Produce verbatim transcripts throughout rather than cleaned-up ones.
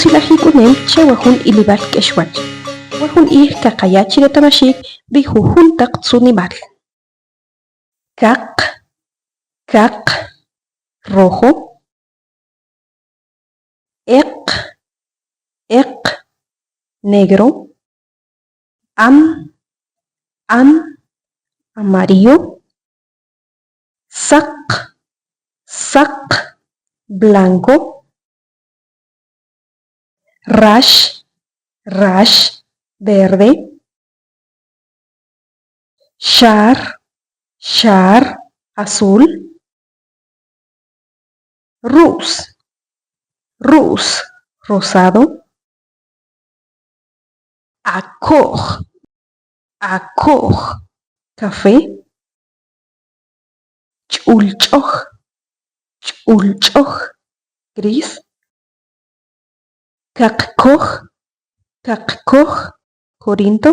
K'uxlaj ik'unem che wa jun ilib'al k'exwach. Wa jun ij kaqaya chi reta'maxik ri jujun taq tzunib'al. Kaq, kaq, rojo. Eq, eq, negro. Am, am, amarillo. Saq, saq, blanco. Rax, rax, verde. Xar, xar, azul. Ru's, ru's, rosado. Ako'j, ako'j, café. Ch'ulch'oj, ch'ulch'oj, gris. Kaqkoj, kaqkoj, corinto.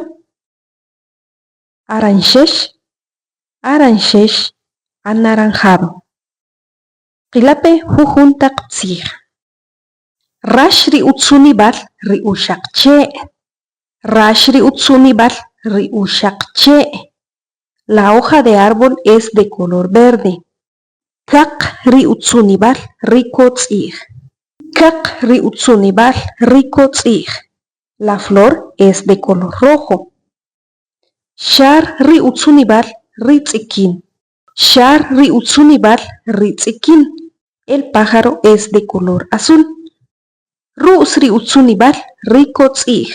Aranxex, aranxex, anaranjado. Qilape jujun taq tzij. Rax ri utzunib'al ri uxaq che'. Rax ri utzunib'al ri uxaq che'. La hoja de árbol es de color verde. Kaq ri utzunib'al ri kotz'i'j. Kaq ri utzunib'al ri kotz'i'j. La flor es de color rojo. Xar ri utzunib'al ri tz'ikin. Xar ri utzunib'al ri tz'ikin. El pájaro es de color azul. Ru's ri utzunib'al ri kotz'i'j.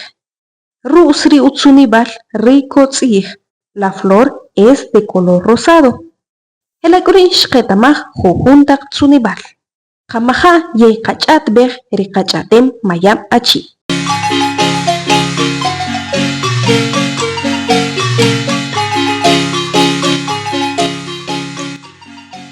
Ru's ri utzunib'al ri kotz'i'j. La flor es de color rosado. Jela' k'u ri' xqeta'maj jujun taq tzunib'al. Qamaja' yey qach'a'tb'ej ri qach'a'tem Mayab' Achi'.